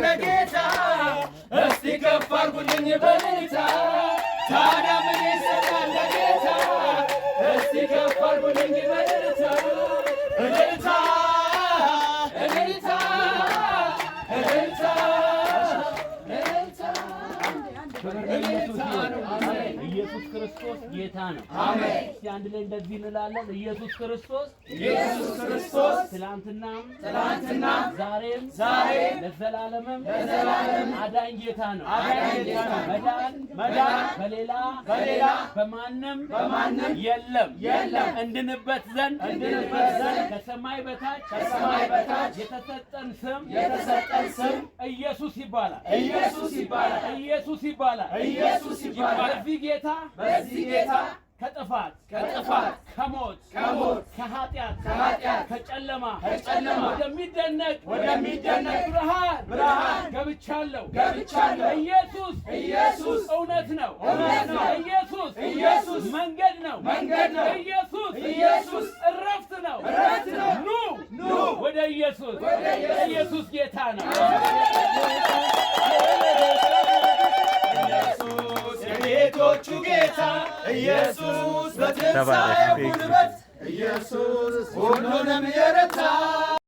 ለጌታ? እስቲ ከፍ አድርጉልኝ በእልልታ። ታዲያ ምን ይሰጣል ለጌታ? እስቲ ከፍ አድርጉልኝ በእልልታ። እልልታ፣ እልልታ፣ እልልታ፣ እልልታ። ክብር ለኢየሱስ ይሁን። ኢየሱስ ክርስቶስ ጌታ ነው። እስቲ አንድ ላይ እንደዚህ እንላለን። ኢየሱስ ክርስቶስ ኢየሱስ ክርስቶስ ትላንትናም ትላንትና ዛሬም ዛሬም ለዘላለምም ለዘላለም አዳኝ ጌታ ነው። አዳኝ ጌታ ነው። መዳን መዳን በሌላ በሌላ በማንም በማንም የለም። የለም። እንድንበት ዘንድ እንድንበት ዘንድ ከሰማይ በታች ከሰማይ በታች የተሰጠን ስም የተሰጠን ስም ኢየሱስ ይባላል። ኢየሱስ ይባላል። ኢየሱስ ይባላል። ኢየሱስ ይባላል። በዚህ ጌታ በዚህ ጌታ ከጥፋት ከጥፋት ከሞት ከሞት ከኃጢአት ከኃጢአት ከጨለማ ከጨለማ ወደሚደነቅ ወደሚደነቅ ብርሃን ብርሃን ገብቻለሁ። ገብቻለሁ። ኢየሱስ ኢየሱስ እውነት ነው። እውነት ነው። ኢየሱስ ኢየሱስ መንገድ ነው። መንገድ ነው። ኢየሱስ ኢየሱስ እረፍት ነው። እረፍት ነው። ኑ ኑ ወደ ኢየሱስ። ወደ ኢየሱስ። ኢየሱስ ጌታ ነው። ኢየሱስ የጌቶቹ ጌታ፣ ኢየሱስ በትንሣኤው ጉልበት፣ ኢየሱስ ሁሉንም የረታ።